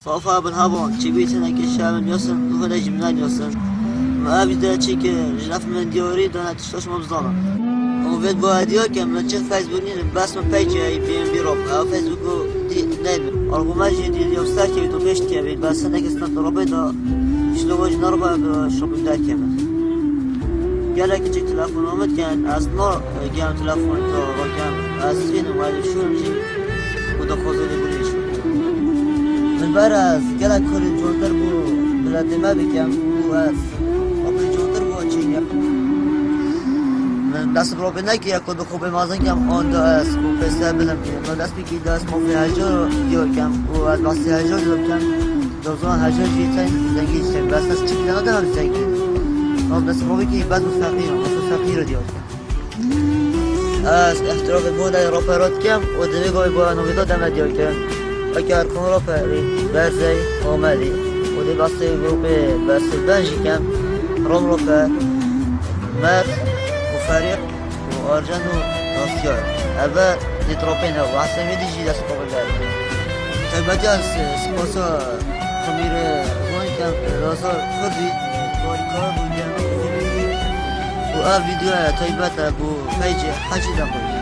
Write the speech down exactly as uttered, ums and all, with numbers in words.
Safa bin Habo, çi bî tenekê şemin yosin, û hene jî min yosin. Me ev de çi ki, ji nef min diyarî dane tişta şima bizanin. Û vêt bo hediya ke min çi Facebook nînin, bes min peyce ey B M B rop. Ev Facebook û di neybi. Argo me jî di diyor ser ke to pêş diye bî, bes ne kestan to rope da. Şlo waj narba şopim derke min. Gelek küçük telefon omit ken, ez no gem telefon to roken, ez sînim wali şun jî. Û da xwezê lê gulê şû. Min ber ez gelek kurê cotir bû, biletê me bikem û ez. Apê cotir bû çêkem. Min dest bi ropê nekiriye ku bi xwe bê mezin kem, onda ez ku pêse bilim ki. Min dest bikî dest mafê hejo diyor kem û ez basê hejo diyor kem. Dozan hejo jî ten zengîn işte. Bes ez çik dana dana zengîn. Naz dest ropê ki bes bu fakir, bes bu fakir diyor kem. Ez îtirafê bo dayê raperot dikim û divê gavê bo novîta deme diyor kim. Weke her kon raperî berzey Amedî û dê basê bo bê bersivben jî kim. Rom raper, Mert û Ferîq û Arjen û Nasyar. Eve dît ropên ew. Hesê wî dî jî dest xwe biber. Taybetiya spasa Xemîre Van kem Lazar Kurdî. Harika bû, gelmek û ev videoya taybet e bo peycê Hecî Demir.